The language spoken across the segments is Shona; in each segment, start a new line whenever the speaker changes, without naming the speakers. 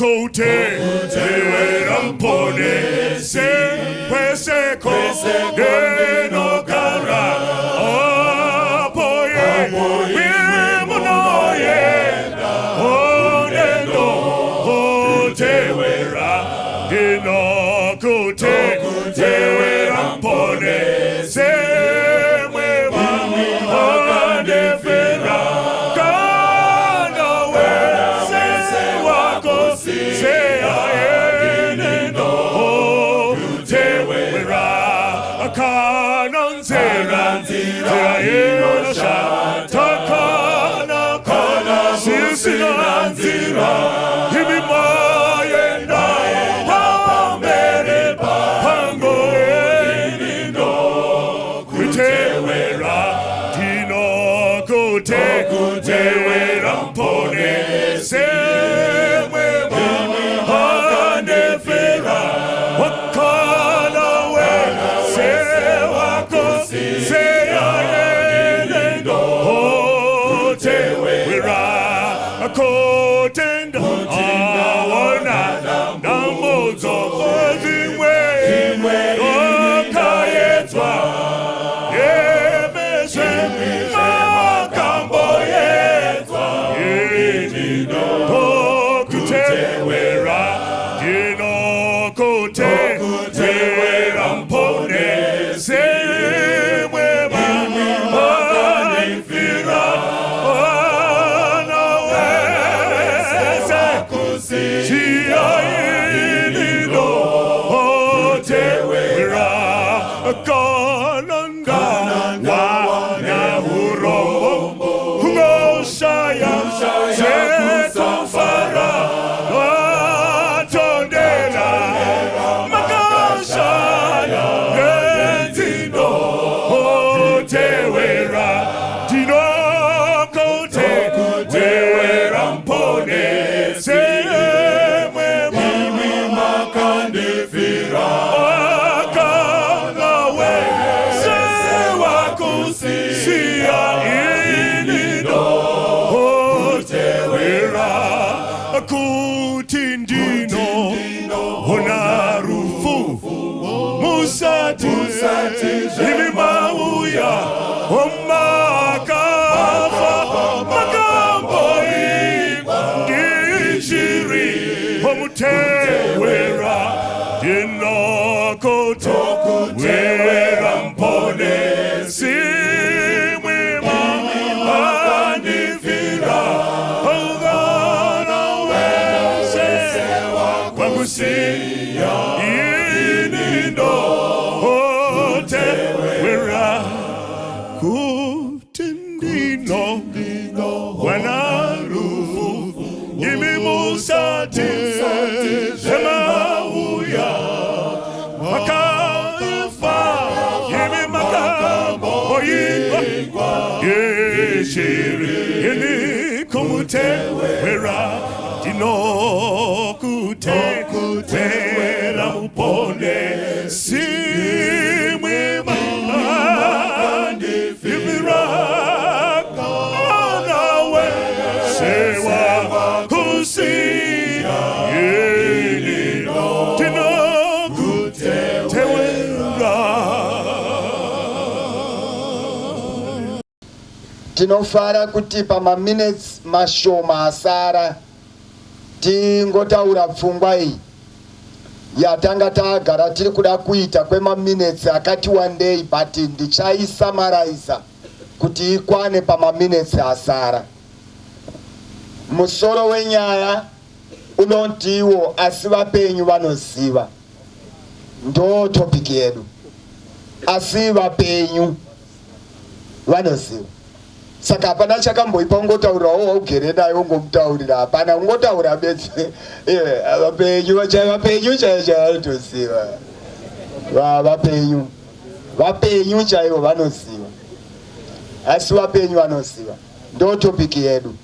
Ndinokutewera Muponesi kwese kwandinogara apo imwi munoenda ndinokutewera ndinokutewera Muponesi imwi makandifira kana wese wakusiya ini ndinokutewera kana nzira inoshata kana kusina nzira imi maenda pamberi pangu ini ndinokutewera ndinokutewera Muponesi imwi makandifira kana wese wakusiya ini ndinokutewera kuti ndaona dambudzo dzimwe ndakaedzwa imizve makamboedzwa ini ndinokutewera ndinokutewera Muponesi imwi makandifira kana wese siya ini ndinokutewera kana ndawana urombo kungoshaya zvekufara vatondera makashaya ndinokutewera ndinokutewera Muponesi imwi makandifira kana wese wakusiya ini ndinokutewera kuti ndinoona rufu musati imi mauya makafa makamboigwa ndichiri kumutewera ndinokutewera Muponesi imwi makandifira kana wese wakusiya ini ndinokutewera kuti ndinowana rufu imi musati zvemauya makafa imi makamboigwa ndichiri ini kumutewera ndinokutewera Muponesi imwi makandifira kana wese wakusiya ini ndinokutewera.
Tinofara kuti pamaminutes mashoma asara tingotaura pfungwa iyi yatanga tagara tiri kuda kuita kwemaminutes akati wandei, but ndichaisummariza kuti ikwane pamaminutes asara. Musoro wenyaya unotiwo "Asi vapenyu vanoziva". Ndo topic yedu, "Asi vapenyu vanoziva". Saka hapana chakamboipa ungotaurirawo waugere naye, ungomutaurira. Hapana, ungotaura bedzi. Vapenyu vapenyu chaivo chavanotoziva. Vapenyu, vapenyu chaivo vanoziva. "Asi vapenyu vanoziva" ndo topic yedu.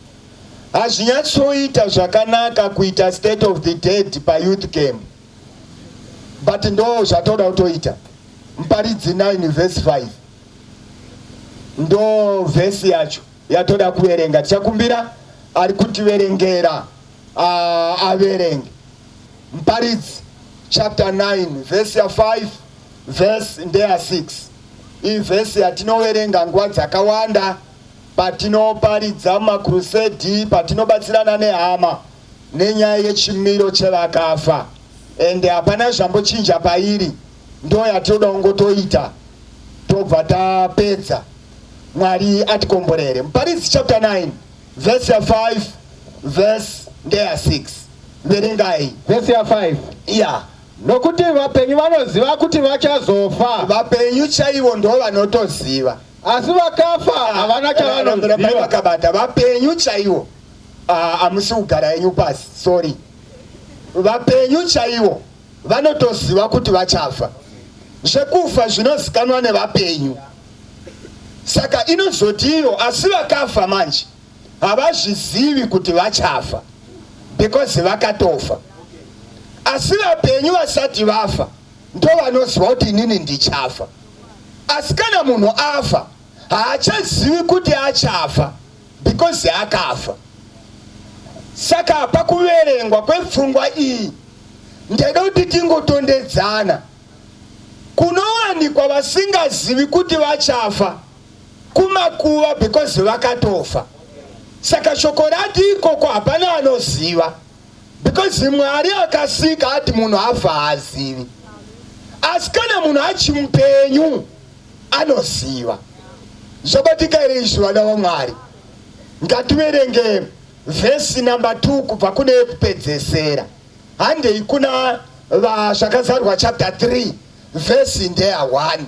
Hazvinyatsoita zvakanaka kuita State of the Dead payouth camp, but ndo zvatoda kutoita. Muparidzi 9 verse 5 ndo vhesi yacho yatoda kuverenga. Tichakumbira ari kutiverengera. Averenge Muparidzi chapter 9 vhesi ya5, vhesi ndeya6. Iyi vhesi yatinoverenga nguva dzakawanda patinoparidza mumakrusedi, patinobatsirana nehama nenyaya yechimiro chevakafa, ende hapana zvambochinja pairi. Ndo yatinoda kungotoita, tobva tapedza. Mwari atikomborere. Muparidzi chapter 9 vhesi ya5, vhesi ndeya6. Verengai.
Vhesi ya5.
Ya.
Nokuti vapenyu vanoziva kuti vachazofa.
Vapenyu chaivo ndo vanotoziva.
Asi vakafa havana chavanoziva.
Vakabata vapenyu chaivo. Ah, hamusi kugara yenyu pasi, sorry. Vapenyu chaivo vanotoziva kuti vachafa. Zvekufa zvinozikanwa nevapenyu. Saka inozoti iyo, asi vakafa manje havazvizivi kuti vachafa because vakatofa. Asi vapenyu vasati vafa ndo vanoziva kuti inini ndichafa. Asi kana munhu afa, haachazivi kuti achafa because akafa. Saka pakuverengwa kwepfungwa iyi, ndeda kuti tingotondedzana kunowanikwa vasingazivi kuti vachafa kumakuva because vakatofa. Saka shoko rati ikoko hapana anoziva because Mwari akasika ati munhu afa haazivi. Asi kana munhu achimupenyu anoziva. Zvabatika here izvi, vana vaMwari? Ngativerenge vhesi namba 2 kubva kune yekupedzesera. Handei kuna Zvakazarurwa chapter 3, vhesi ndeya 1.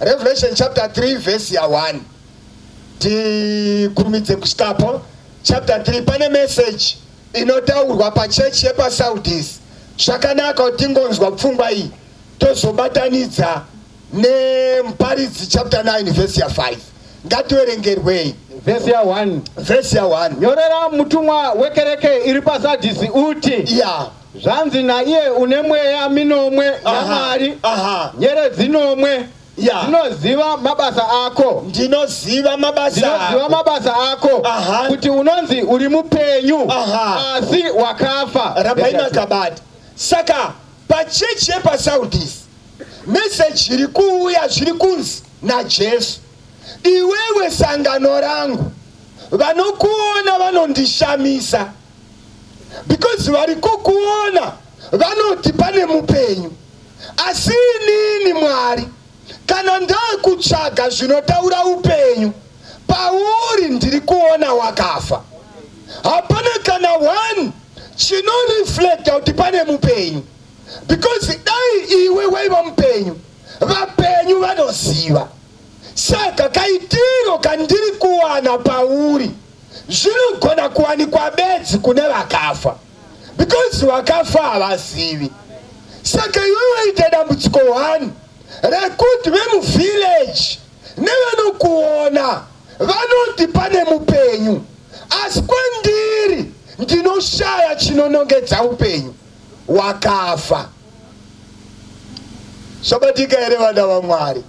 Revelation chapter 3 vhesi ya 1. Tikurumidze kusvikapo. Chapter 3, pane message inotaurwa pachechi yepaSardis. Zvakanaka kuti tingonzwa pfungwa iyi, tozobatanidza neMuparidzi chapter 9 vhesi ya 5. Ngativerengerwei.
Vhesi ya1.
Vhesi ya1.
Nyorera mutumwa wekereke iri paSadhisi uti: Zvanzi naiye une mweya minomwe yaMwari, nyeredzi nomwe: Ndinoziva mabasa ako.
Ndinoziva mabasa.
Ndinoziva
ako.
Mabasa ako, kuti unonzi uri mupenyu, asi wakafa.
Rambai makabata. Saka pachechi yepaSardis, meseji iri kuuya, zviri kunzi naJesu: iwewe sangano rangu, vanokuona vanondishamisa because vari kukuona vanoti pane mupenyu. Asi inini Mwari, kana ndakutsvaga zvinotaura upenyu pauri, ndiri kuona wakafa. Hapana kana one chinoreflecta kuti pane mupenyu because dai iwe waiva mupenyu, vapenyu vanoziva. Saka kaitiro kandiri kuwana pauri zvinogona kuwanikwa bedzi kune vakafa because vakafa havazivi. Saka iwe waita dambudziko 1 rekuti vemuvillage nevanokuona vanoti pane mupenyu, asi kwandiri ndinoshaya chinonongedza upenyu. Wakafa. Zvabatika here, vana vaMwari?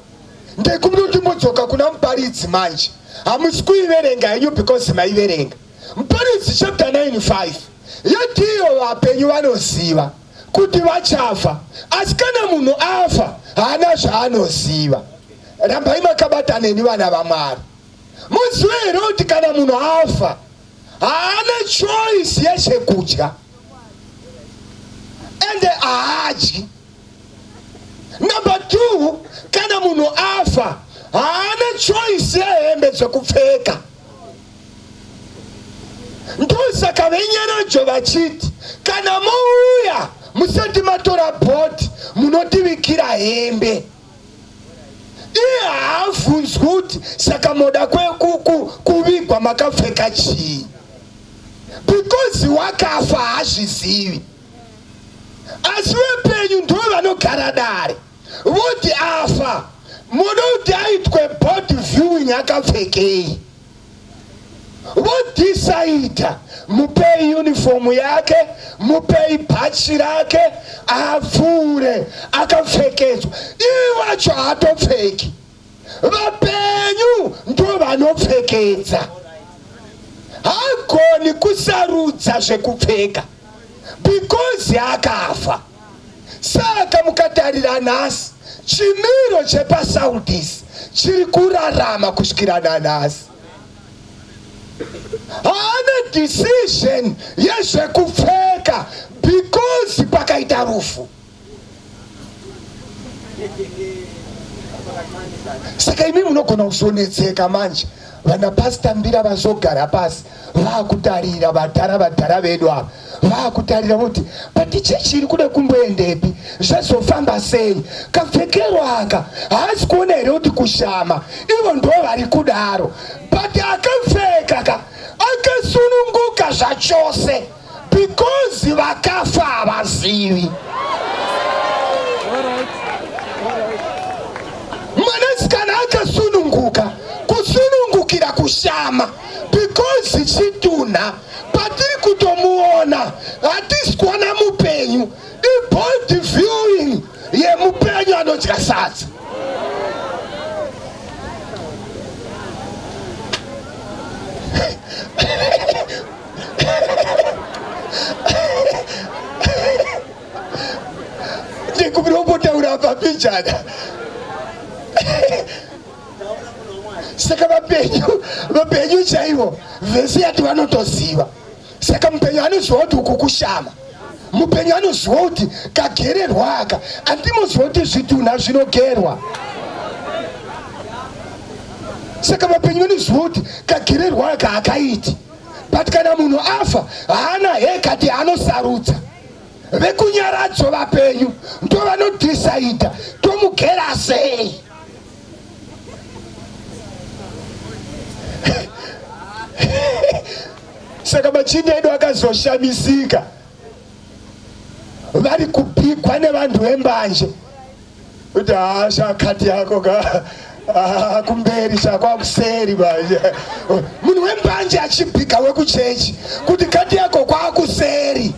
Ndekuti timbodzoka kuna Muparidzi manje. Hamusi kuiverenga henyu because maiverenga Muparidzi chapter 9 5, yatiyo vapenyu vanoziva kuti vachafa, asi kana munhu afa haana zvaanoziva. Rambai makabata neni, vana vaMwari. Muzive here kuti kana munhu afa haana choice yechekudya, ende haadyi? Number two, kana munhu afa haana choice yehembe dzekupfeka. Ndosaka venyaradzo vachiti kana mouya musati matora body munotivikira hembe. Iye haabvunzwi kuti saka moda kuvigwa makapfeka chii because wakafa, haazvizivi. Asi vepenyu ndo vanogara dare voti afa muda kuti aitwe body viewing akapfekei. Vodhisaidha, mupei uniform yake, mupei bhachi rake, apfuure akapfekedzwa. Iye wacho haatopfeki. Vapenyu ndo vanopfekedza. Haagoni kusarudza zvekupfeka because akafa. Saka mukatarira nhasi chimiro chepaSaudis chiri kurarama kusvikira nanhasi. Haana decision yezvekupfeka because pakaita rufu. Saka imi munogona kuzonetseka manje vana pastor Mbira vazogara pasi vakutarira vadhara vadhara vedu ava vakutarira voti but chechi iri kuda kumboendepi zvazofamba sei kapfekero aka haasi kuona here kuti kushama ivo ndo vari kudaro but akapfeka ka akasununguka zvachose because vakafa havazivi. Mwanasikana akasununguka kusunungukira kushama because chitunha patiri kutomuona hatisi kuona mupenyu ibody viewing yemupenyu anodya sadza. Ndikumbira umbotaura apa pijana. Saka vapenyu, vapenyu chaivo vhesi yati vanotoziva. Saka mupenyu anoziva kuti uku kushama. Mupenyu anoziva kuti kagererwa aka andimoziva kuti zvitunha zvinogerwa. Saka vapenyu vanoziva kuti kagererwa aka hakaiti. But kana munhu afa haana haircut yaanosarudza. Vekunyaradzo vapenyu ndovanodhisaidha tomugera sei. Saka machinda edu akazoshamisika vari kupikwa nevanhu vembanje kuti haa shakati yako ka ah, kumberi chakwakuseri manje munhu wembanje achibika wekuchechi kuti kati yako kwakuseri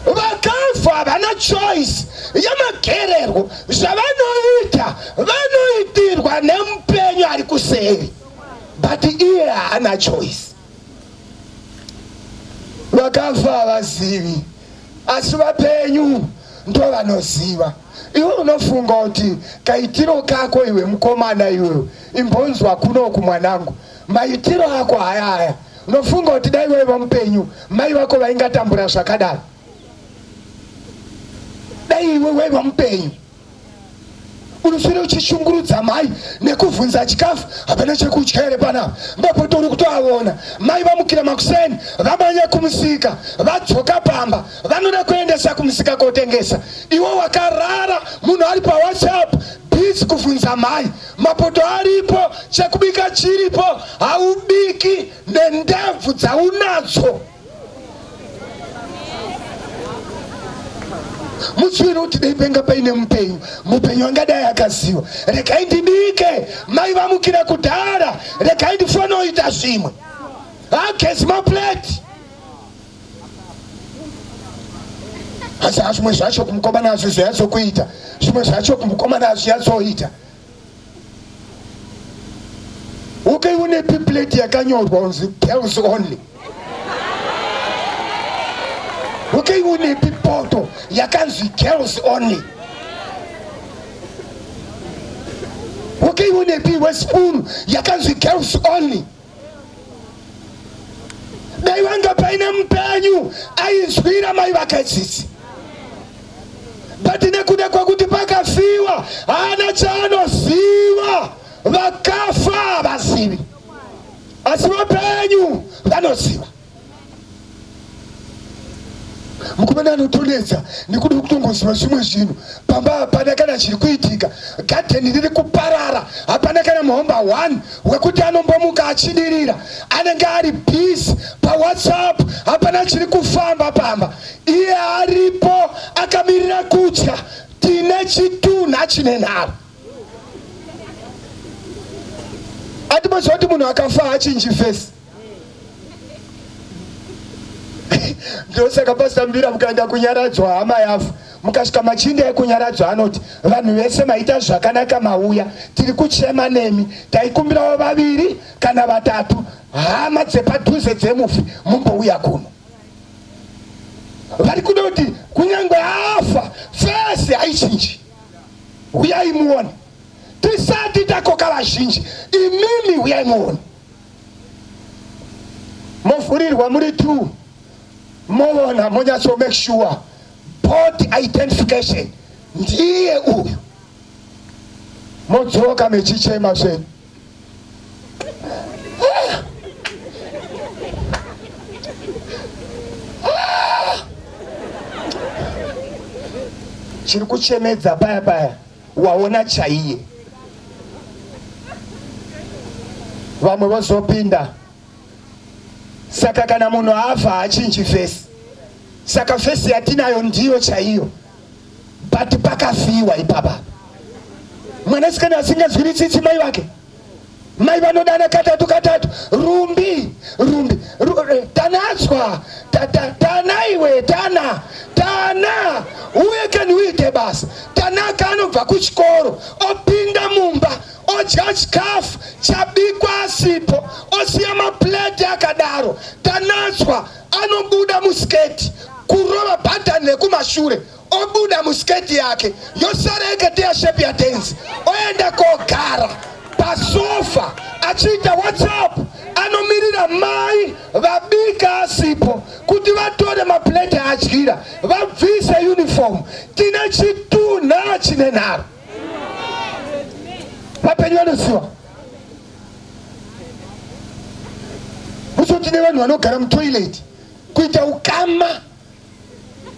vakafa havana choice yamagererwo zvavanoita vanoitirwa nemupenyu ari kuseri but iye haana choice Vakafa havazivi, asi vapenyu ndovanoziva. Iwe unofunga kuti kaitiro kako iwe mukomana iwewe, imbonzwa kunoku mwanangu, maitiro ako haya aya, unofunga kuti dai waiva mupenyu mai vako vaingatambura zvakadaro? Dai iwe waiva mupenyu unoswera uchishungurudza mai nekuvhunza chikafu hapana chekudya here panapa mapoto uri kutoavona mai vamukira makuseni vamanya kumusika vadzoka pamba vanoda kuendesa kumusika kotengesa iwe wakarara munhu ari pawhatsapp busy kuvhunza mai mapoto aripo chekubika chiripo haubiki nendebvu dzaunadzo Mutswiri uti dai penga paine mupenyu, mupenyu angadai akaziva. Regai ndibike, mai vamukira kudhara, regai ndifonoita zvimwe. Agezi maplate. Asi zvimwe zvacho kumukomana hazvizonyatsokuita, zvimwe zvacho kumukomana hazvinyatsoita. Ukaionepi plate yakanyorwa unzi girls only? Ukaionepi poto yakanzi girls only? Ukaionepi iwe spoon yakanzi girls only? Dai vanga paine mupenyu ainzwira mai vake tsitsi, but nekuda kwekuti pakafiwa haana chaanoziva. Vakafa havazivi, asi vapenyu vanoziva. Mukomana anotonetsa nekuda kutongoziva zvimwe zvinhu. Pamba hapana kana chiri kuitika, gadheni riri kuparara, hapana kana muhomba one wekuti anombomuka achidirira, anenge ari busy pawhatsapp, hapana chiri kufamba pamba, iye aripo akamirira kudya. Tine chitunha chine nharo. Atiboziva kuti munhu akafa haachinji face. Ndosaka Pastor Mbira mukaenda kunyaradzwa hama yafa mukasvika machinda ekunyaradzwa anoti vanhu vese maita zvakanaka mauya tiri kuchema nemi taikumbirawo vaviri kana vatatu. Hama dzepadhuze dzemufi mumbouya kuno. Vari kuda kuti kunyange afa fesi haichinji. Huyai muone. Tisati takoka vazhinji, imimi huyai muone. Movhurirwa muri two, moona monyatso make sure body identification ndiye uyu. Modzoka mechichema zvenyu. Chiri kuchemedza paya paya waona chaiye. Vamwe vozopinda. Saka kana munhu afa haachinji fesi. Saka fesi yatinayo ndiyo chaiyo. But pakafiwa ipapa. Mwanasikana asingazwiri tsitsi mai vake. Mai vanodana katatu katatu, Rumbi, Rumbi, eh, Tanatswa, Tana iwe, Tana, Tana, uye kani uite basa. Tanaka anobva kuchikoro, opinda mumba, odya chikafu chabikwa asipo, osiya maplate akadaro. Tanatswa anobuda musketi, kurova bhatani nekumashure obuda musketi yake yosara yakateya shepi yatenzi oenda kogara pasofa achiita whatsapp anomirira mai vabika asipo kuti vatore maplate adyira vabvise uniform. Tine chitunha chine nharo. Vapenyu vanoziva muso tine vanhu vanogara mutoilet kuita ukama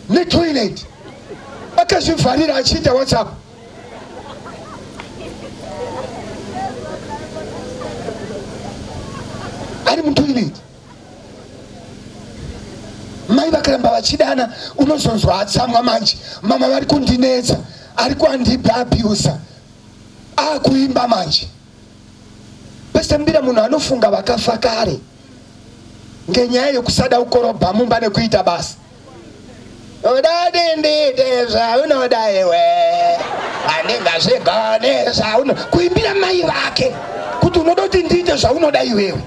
netoilet akazvivharira achiita whatsapp. Ari mutoilet. Mai vakaramba vachidana unozonzwa atsamwa manje. Mama vari kundinetsa, ari kuandiabusa. Akuimba manje. Pastor Mbira munhu anofunga vakafa kare ngenyaya yekusada kukorobha mumba nekuita basa. Unoda ndiite zvaunoda iwe, handingazvigone zvauno kuimbira mai vake kuti unoda kuti ndiite zvaunoda iwewe.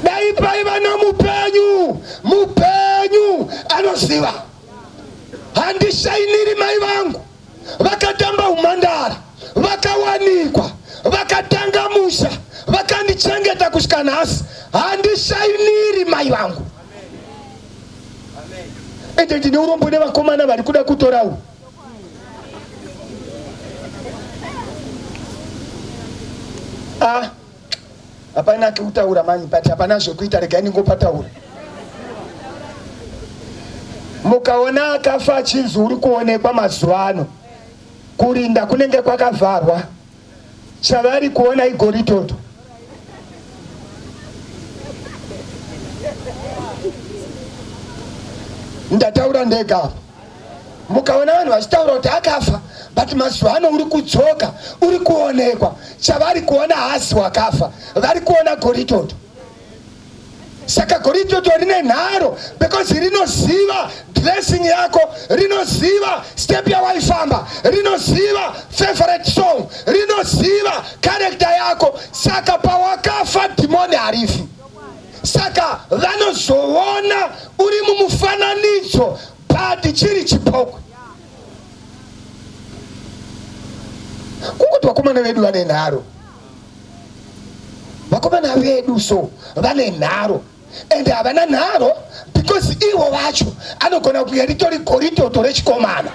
Dai paiva nomupenyu, mupenyu anoziva. Handishainiri mai vangu vakatamba umhandara, vakawanikwa, vakatanga musha, vakandichengeta kusvika nhasi. Handishainiri mai vangu. Ende ndine urombo nevakomana vari kuda kutorawo. Ah, hapana kutaura mani, but hapana zvekuita, regai ndingopataura. Mukaona akafa achinzi uri kuonekwa mazuva ano, kurinda kunenge kwakavharwa, chavari kuona igoritoto. Ndataura ndega apa. Mukaona vanhu vachitaura kuti akafa, but mazuva ano uri kudzoka, uri kuonekwa, chavari kuona haasi wakafa, vari kuona goritoto. Saka goritoto rine nharo because rinoziva dressing yako, rinoziva step yawaifamba, rinoziva favorite song, rinoziva character yako. Saka pawakafa dhimoni harifi. Saka vanozoona uri mumufananidzo but chiri chipokwe. Kungoti vakomana vedu vane nharo. Vakomana vedu so vane nharo and havana nharo because ivo vacho anogona kunge ritori goritoto rechikomana.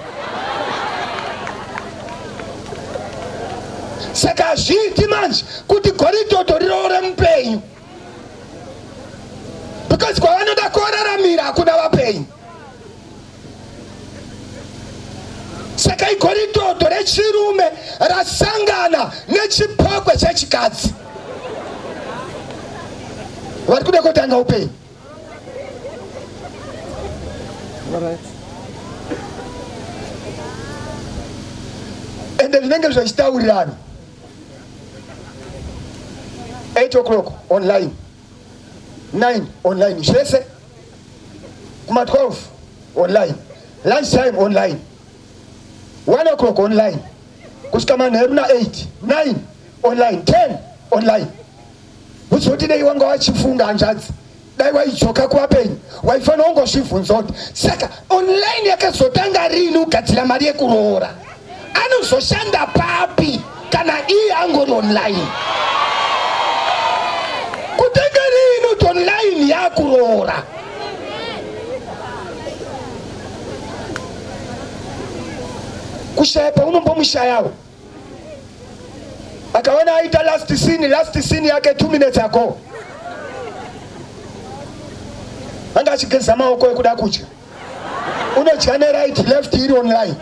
Saka hazviiti manje kuti goritoto riroore mupenyu because kwavanoda koraramira hakuna vapenyu. Saka igoritoto rechirume rasangana nechipokwe chechikadzi, vari kuda kutanga upenyu. Ende zvinenge zvichitaurirana 8 o'clock online, 9 online, zvese kuma 12 online, lunch time online, 1 o'clock online. kusvika manheru na 8 9 online 10 online Uzoti dai wanga wachifunga hanzvadzi dai waidzoka kuvapenyu waifanira kungozvibvunza kuti saka online yakazotanga rini kugadzira mari yekuroora anozoshanda papi kana iye angori online kutenga rini kuti online yakuroora kushaya paunombomushayawo akaona aita last scene, last scene yake 2 minutes ago anga achigeza maoko ekuda kudya unodya neright left iri online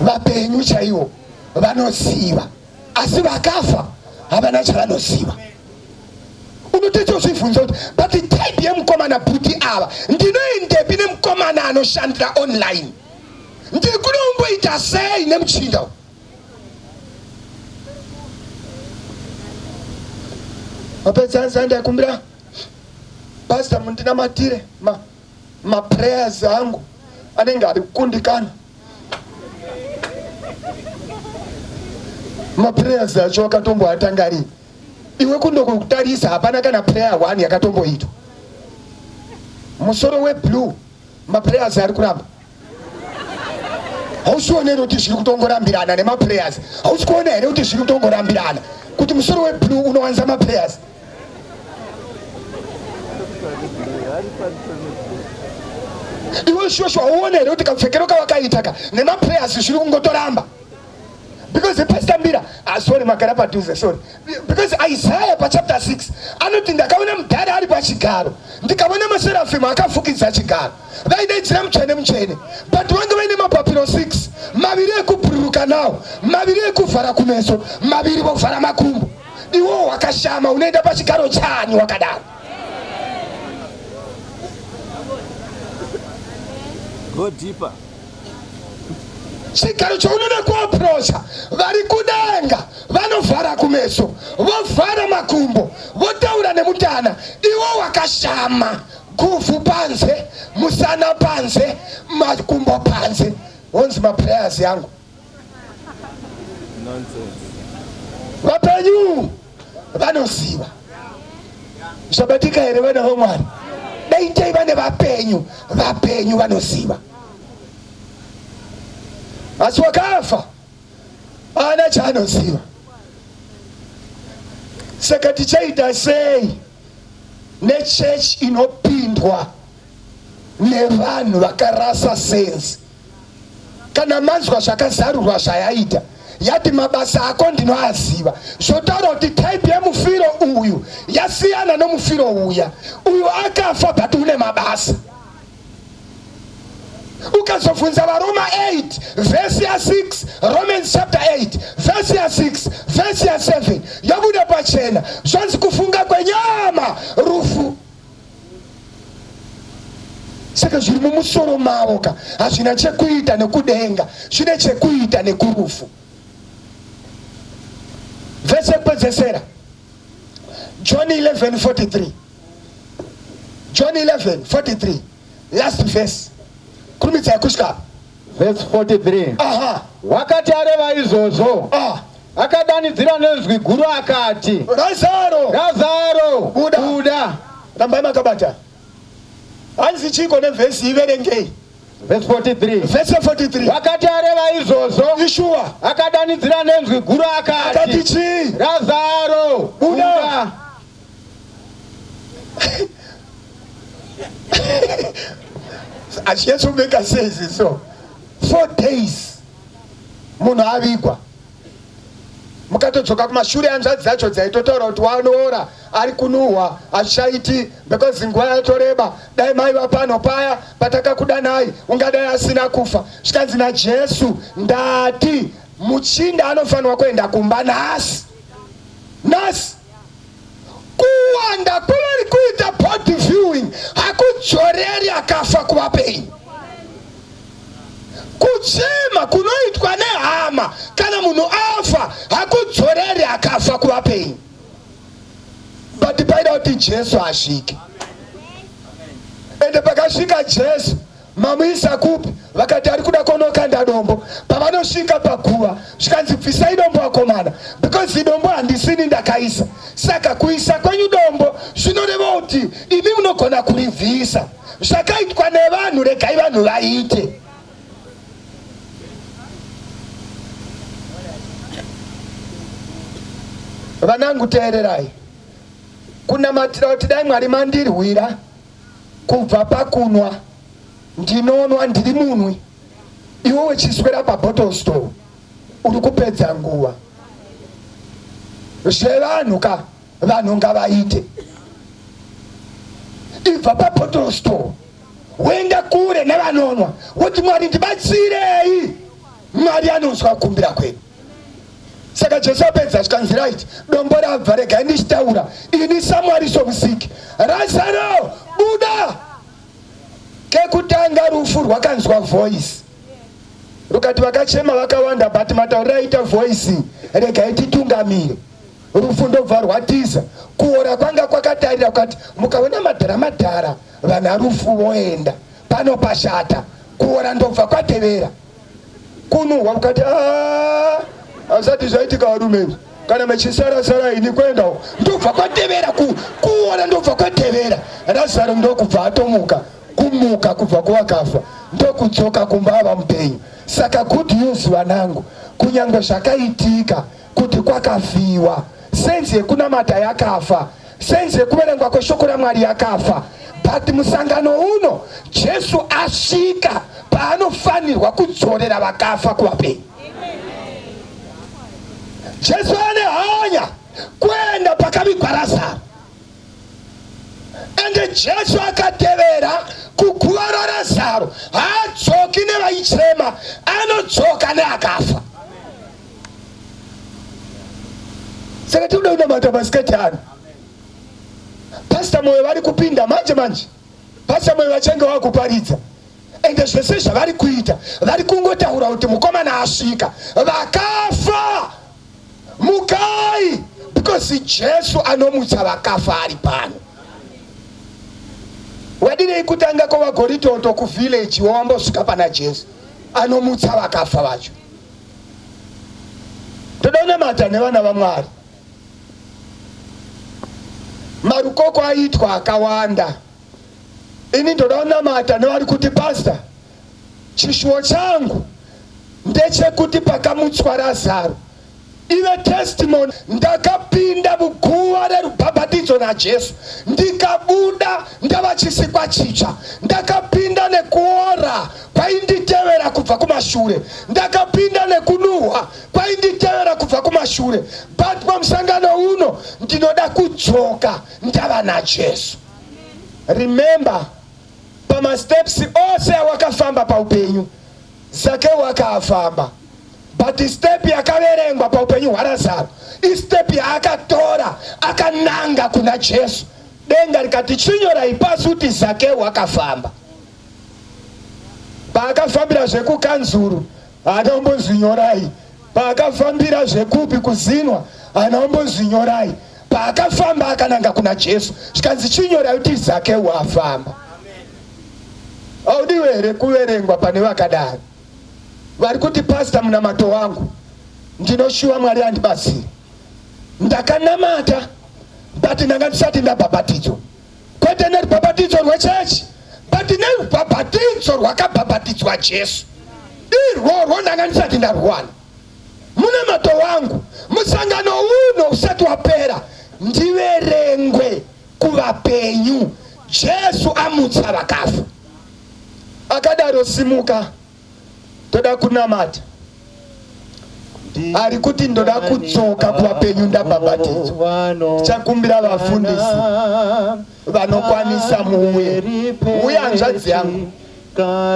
vapenyu chaiwo vanoziva asi vakafa havana chavanoziva unotoita uzvibvunza kuti but type yemukomana bhuti ava ndinoendepi nemukomana anoshandira online Ndiri kunomboita sei nemuchinda uyu? Mapedza hanzi ndakumbira pastor mundinamatire ma maprayers angu anenge ari kukundikana. Maprayers acho akatomboatanga rini? Iwe kundokutarisa hapana kana prayer one yakatomboitwa. Musoro weblue maprayers ari kuramba hausi kuona here kuti zviri kutongorambirana nemaprayers hausi kuona here kuti zviri kutongorambirana kuti musoro weblue unowanza maprayers iwe shosho hauone here kuti kapfekero kawakaita ka nemaprayers zviri kungotoramba because pastor mbira ah, sorry magara padhuze sorry because isaya pachapter 6 anoti ndakaona mudhara ari pachigaro ndikaona maserafimu akafukidza chigaro vaidaidzira mutsvene mutsvene but vange vaine mapapiro 6 maviri ekubhururuka nawo maviri ekuvhara kumeso maviri vovhara makumbo iwowo wakashama unoenda pachigaro chani wakadaro
Go deeper.
Chigaro chaunoda kuaprocha vari kudenga vanovhara kumeso vovhara makumbo votaura nemutana iwo wakashama guvhu panze musana panze makumbo panze wonzi maprayers yangu vapenyu vanoziva zvabatika here vana vamwari dai taiva nevapenyu vapenyu vanoziva asi wakafa haana chaanoziva saka tichaita sei nechechi inopindwa nevanhu vakarasa senzi kana manzwa zvakazarurwa zvayaita yati mabasa ako ndinoaziva zvotaura kuti type yemufiro uyu yasiyana nomufiro uya uyu akafa but une mabasa ukazobvunza varoma 8 vhesi ya6 romans chapter 8 vhesi ya6 vhesi ya7 yobuda pachena zvanzi kufunga kwenyama rufu saka zviri mumusoro mavo ka hazvina chekuita nekudenga zvine chekuita nekurufu vhesi yekupedzesera john 11 43 John 11 43 last verse kurumidzai kusvika apa
Verse 43.
Aha.
Wakati areva izvozvo,
Ah.
akadanidzira nenzwi guru akati,
Razaro,
Razaro,
Buda.
buda.
Rambai makabata. Hanzi chiko nevhesi iverengei.
Verse 43.
Verse 43.
Wakati areva izvozvo,
Ishuwa.
akadanidzira nenzwi guru
Akati
akati,
chii?
Razaro,
Buda.
buda.
Achinyatsobeka sei ziso. 4 days munhu avigwa mukatodzoka kumashure hanzvadzi dzacho dzaitotaura kuti wanoora ari kunuhwa hazvichaiti because nguva yatoreba dai maiva pano paya patakakudanai ungadai asina kufa zvikanzi najesu ndati muchinda anofanirwa kuenda kumba nhasi nhasi Kuwanda kwevari kuita body viewing hakudzoreri akafa kuvapenyu. Kuchema kunoitwa nehama kana munhu afa hakudzoreri akafa kuvapenyu. But paida kuti Jesu asvike. Ende pakasvika Jesu, Mamuisa kupi? Vakati ari kuda konokanda dombo. Pavanosvika paguva zvikanzi bvisai dombo akomana, because dombo handisini ndakaisa. Saka kuisa kwenyu dombo zvinoreva kuti imi munogona kuribvisa. Zvakaitwa nevanhu regai vanhu vaite. Vanangu teererai. Kunamatira kuti dai Mwari mandirwira kubva pakunwa. Ndinonwa ndiri munwi. Iwe wechiswera pabottle store uri kupedza nguva. Zvevanhu ka vanhu ngavaite. Ibva pabottle store woenda kure nevanonwa woti Mwari ndibatsirei. Mwari anonzwa kukumbira kwedu. Saka Jesu apedza zvikanzi right, dombo rabva, regai ndichitaura ini saMwari somusiki. Razaro buda! Kekutanga rufu rwakanzwa voice rukati vakachema vakawanda but matauriro aita voice regai titungamire. Rufu ndobva rwatiza. Kuora kwanga kwakatarira kukati mukaona madhara madhara vana rufu voenda pano pashata. Kuora ndobva kwatevera. Kunuhwa kukati ah, hazvisati zvaitika varume izvi kana mechisara sara ini kuendawo ndobva kwatevera kuona ndobva kwatevera Razaro ndokubva atomuka kumuka kubva kuvakafa ndokudzoka kumba ava mupenyu. Saka good news vanangu, kunyangwe zvakaitika kuti kwakafiwa, senzi yekunamata yakafa, senzi yekuverengwa kweshoko raMwari yakafa, but musangano uno Jesu asvika paanofanirwa kudzorera vakafa kuvapenyu. Jesu ane hanya kuenda pakavigwa Razaro. Ende Jesu akatevera kuguva raRazaro, haadzoki nevaichema, anodzoka neakafa. Saka tinoda kunamata masikati ano. Pastor Moyo vari kupinda manje manje. Pastor Moyo vachange vakuparidza. Ende zvese zvavari kuita vari kungotaura kuti mukomana asvika. Vakafa mukai because Jesu anomutsa vakafa ari pano. Wadirei kutanga kwavagoritoto kuvillage wawambosvika pana Jesu anomutsa vakafa vacho. Toda kunamata nevana vaMwari. Marukoko aitwa akawanda. Ini ndoda kunamata nevari kuti pastor, chishuwo changu ndechekuti pakamutswa Razaro ive testimony. Ndakapinda muguva rerubhabhatidzo naJesu ndikabuda ndava chisikwa chitsva. Ndakapinda nekuora kwainditevera kubva kumashure, ndakapinda nekunuhwa kwainditevera kubva kumashure, but pamusangano uno ndinoda kudzoka ndava naJesu. Remember, pamasteps ose awakafamba paupenyu Zakeu akaafamba, but step yakaverengwa paupenyu hwaRazaro istep yaakatora akananga kuna Jesu. Denga rikati chinyorai pasi kuti Zakeu akafamba. Paakafambira zvekukanzuru haana kumbonzi nyorai. Paakafambira zvekupi kuzinwa haana kumbonzi nyorai. Paakafamba akananga kuna Jesu zvikanzi chinyorai kuti Zakeu afamba. Haudiwe here kuverengwa pane vakadaro vari kuti pastor munamato wangu ndinoshuwa Mwari andibatsire. Ndakanamata but ndanga ndisati ndabhabhatidzwa. Kwete nerubhabhatidzo rwechechi but nerubhabhatidzo rwakabhabhatidzwa Jesu. Irworwo ndanga ndisati ndarwana. Munamato wangu musangano uno usati wapera ndiverengwe kuvapenyu. Jesu amutsa vakafa. Akadaro simuka toda kunamata. Ari kuti ndoda kudzoka kuvapenyu ndabhabhatidzwa. Tichakumbira vafundisi vanokwanisa muuye. Uye hanzvadzi yangu.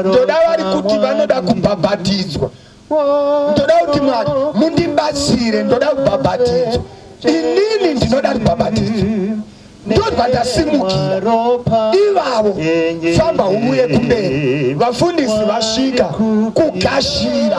Ndoda vari kuti vanoda kubhabhatidzwa. Ndoda kuti Mwari mundibatsire, ndoda kubhabhatidzwa. Inini ndinoda rubhabhatidzo. Ndobva ndasimukira ivavo, famba uuye kumberi. Vafundisi vasvika kugashira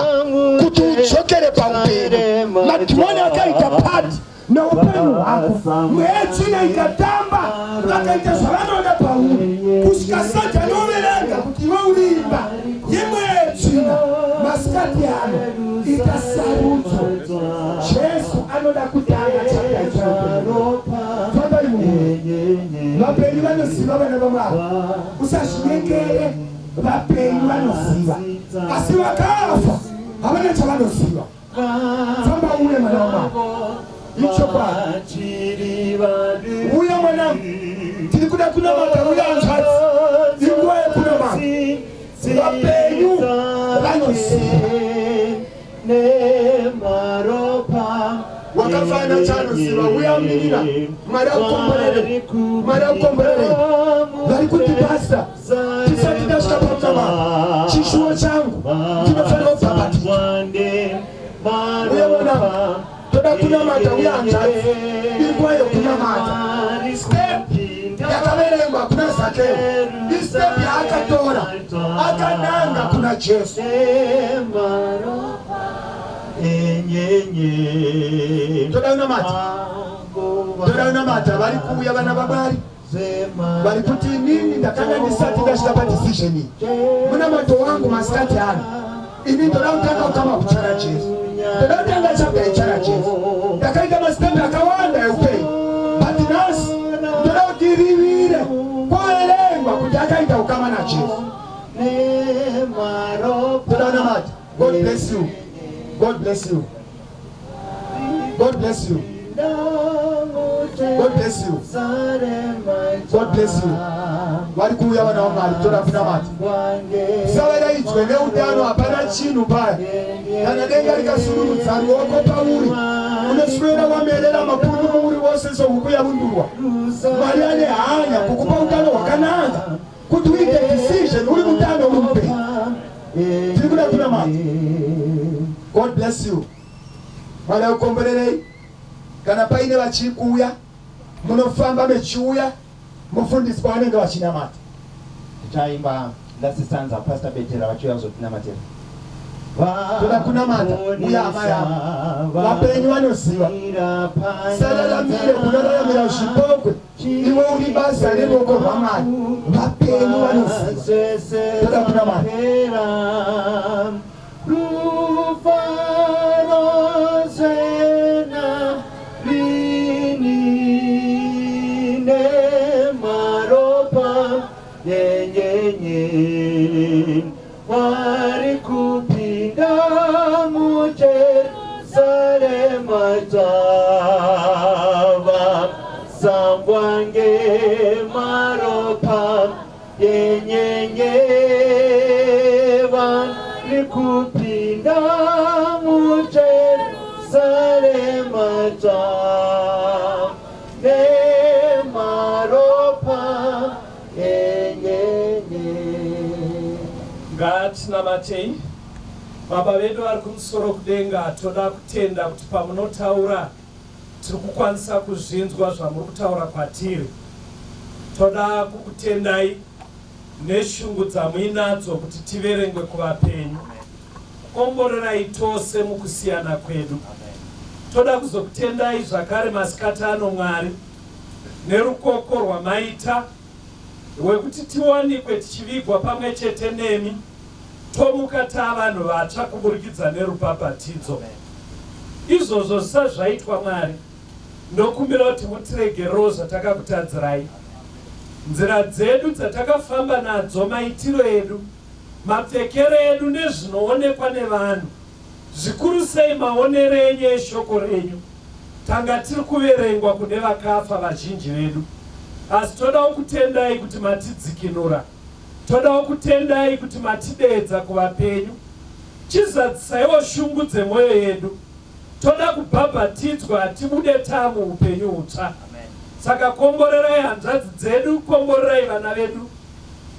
kuti udzokere paupenyu. Madhimoni akaita pati neupenyu hwako, mweya tsvina ikatamba, vakaita zvavanoda pauri kusvika Satani overenga. kuverenga kuti iwe uri imba yemweya yetsvina. Masikati ano ita sarudzo. Jesu anoda kutanga chapter itsva yeupenyu. Fambai muhuro. Vapenyu vanoziva vana vaMwari. Usazvinyengere. Vapenyu vanoziva. Asi vakafa havana chavanoziva. Famba uye mwana wamwari. Ichokwadi. Uya mwanangu. Tiri kuda kunamata uya hanzvadzi. Inguva yekunamata. Vapenyu vanoziva. Wakafana chanoziva uya mirira. Mwari akukomborere. Mwari akukomborere. Vari kuti pastor tisati tasvika pamunamato chishuwo changu ndinofanira kubhabhatidzwa. Uye mwanangu toda kunamata uye hanzvadzi inguva yokunamata. Step yakaverengwa kuna Zakeo istep yaakatora akananga kuna Jesu. Toda kunamata, toda kunamata. Vari kuuya vana vaMwari vari kuti inini ndakanga ndisati ndasvika padecision iyi. Munamato wangu masikati ano, ini ndoda kutanga kukama kuchara Jesu, ndoda kutanga chapter ichara Jesu. Ndakaita masitepi akawanda eupenyu, but nhasi ndoda kuti rivire kwoverengwa kuti akaita ukama naJesu. Toda kunamata. God bless you. God bless you. God bless you. God bless you. God bless you. Vari kuuya vana vaMwari, toda kunamata. Usavaraidzwe neutano, hapana chinhu paya. Kana denga rikasururudza ruoko pauri, unoswera wamerera mapundu muuri wose sohuku yavundurwa. Mwari ane hanya kukupa utano hwakanaka kuti uite decision uri mutano uri mupenyu. Tiri kuda kunamata. God bless you. Mwari akukomborerei. Kana paine vachiri kuuya, munofamba mechiuya mufundisi pavanenge vachinamata.
Tichaimba last stanza Pastor Betera vachiuya kuzotinamatira.
Toda kunamata uya amai avo vapenyu vanoziva. Sararamire kunoraramira zvipokwe iwe uri basa reruoko rwaMwari. Vapenyu vanoziva. Toda kunamata.
Ngatinamatei. Baba vedu vari kumusoro kudenga, toda kutenda kuti pamunotaura tiri kukwanisa kuzvinzwa zvamuri kutaura kwatiri. Toda kukutendai neshungu dzamuinadzo kuti tiverengwe kuvapenyu. Komborerai tose mukusiyana kwedu. Toda kuzokutendai zvakare masikati ano Mwari nerukoko rwamaita rwekuti tiwanikwe tichivigwa pamwe chete nemi tomuka taavanhu vatsva kuburikidza nerubhabhatidzo. Izvozvo zvisati zvaitwa Mwari, ndokumbira kuti mutiregererewo zvatakakutadzirai. Nzira dzedu dzatakafamba nadzo, maitiro edu, mapfekero edu nezvinoonekwa nevanhu, zvikuru sei maonero enyu eshoko renyu, tanga tiri kuverengwa kune vakafa vazhinji vedu. Asi toda kukutendai kuti matidzikinura. Toda kukutendai kuti matideedza kuvapenyu. Chizadzisaiwo shungu dzemwoyo yedu. Toda kubhabhatidzwa tibude taamuhupenyu hutsva. Saka komborerai hanzvadzi dzedu, komborerai vana vedu.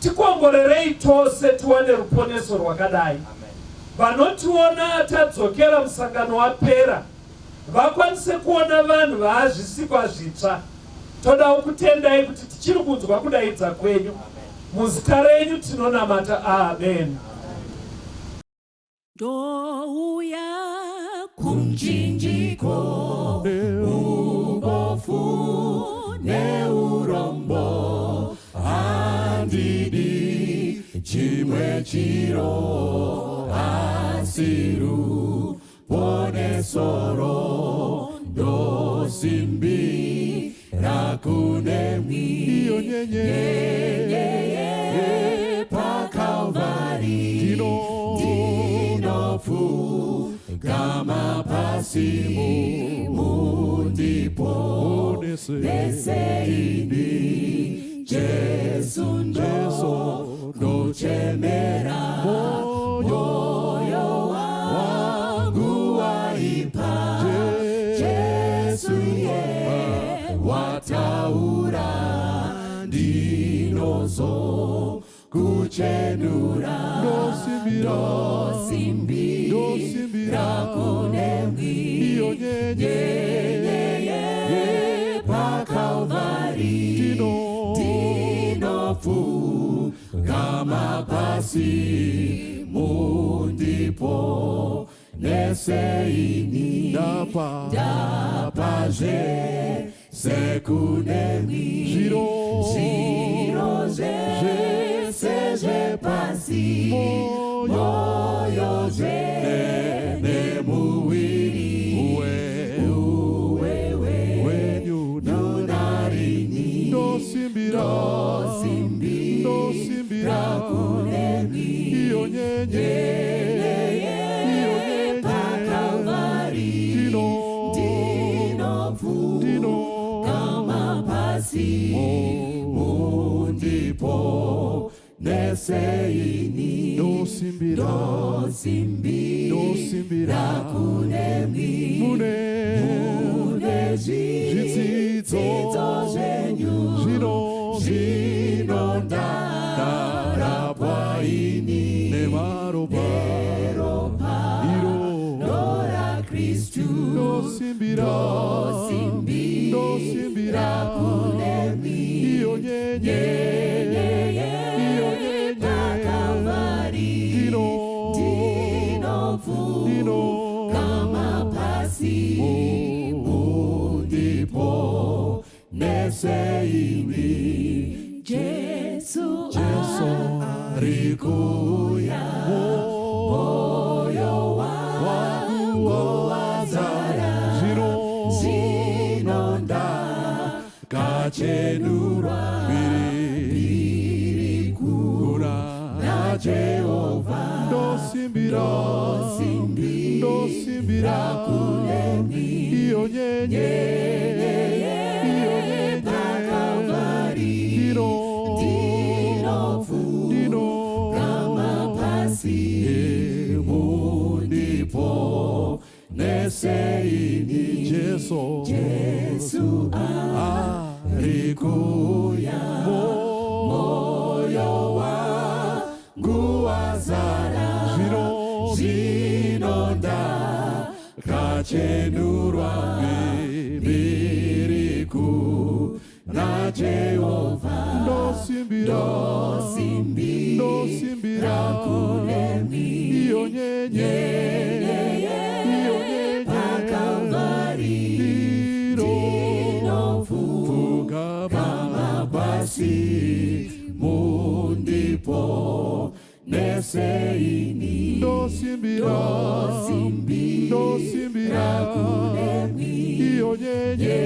Tikomborerei tose tiwane ruponeso rwakadai. Vanotiona tadzokera musangano wapera vakwanise kuona vanhu vaazvisikwa zvitsva. Toda kukutendai kuti tichiri kunzwa kudaidza kwenyu. Muzita renyu tinonamata. Amen.
Ndouya kumchinjiko ubofu neurombo handidi.
chiro asi ruponeso ndosimbira kunemwi
Iyo nyenye
Nyenyeye paKalvari ndinopfugama pasi mundipo neseini Jesu ndokuchemera moyo wangu waipa Jesu ye wataura ndinozo kuchenura ndosimbira kunemwi
Iyo nyenye
nyenyeye paKalvari ndinopfugama pasi mundipo neseini
Ndapa
ndapazve sekunemwi
Zviro
zviro zvese zvepasi moyo zve nemuviri uwewe
wenyu
narini
ndosimbira ndosimbira
kunemwi
Iyo nyenye Iyo nyenye
paKalvari ndinopfugama pasi mundipo neseini
ndosimbira
ndosimbira kunemwi
mune
mune
zvitsidzo
zvenyu
zvino
zvino ndarapwa ini
nemaropa iro
raKristu
ndosimbira ndosimbira
kunemwi
Iyo nyenye Iyo nyenye
paKalvari ndinopfugama pasi mundipo neseini Jesu ari kuuya moyo wangu wazara
zvino
zvino ndakachenurwa
mbiri
kuna Jehovha
ndosimbira ndosimbira
kunemwi
Iyo nyenye Iyo nyenye
paKalvari ndinopfugama pasi mundipo neseini
Jesu
Jesu ari kuuya moyo wangu wazara
zvino
zvino ndakachenurwa mbiri kuna Jehovha
ndosimbira ndosimbira
kunemwi
Iyo nyenye Iyo nyenye
paKalvari
ndinopfugama
pasi mundipo neseini
ndosimbira ndosimbira
kunemwi
Iyo nyenye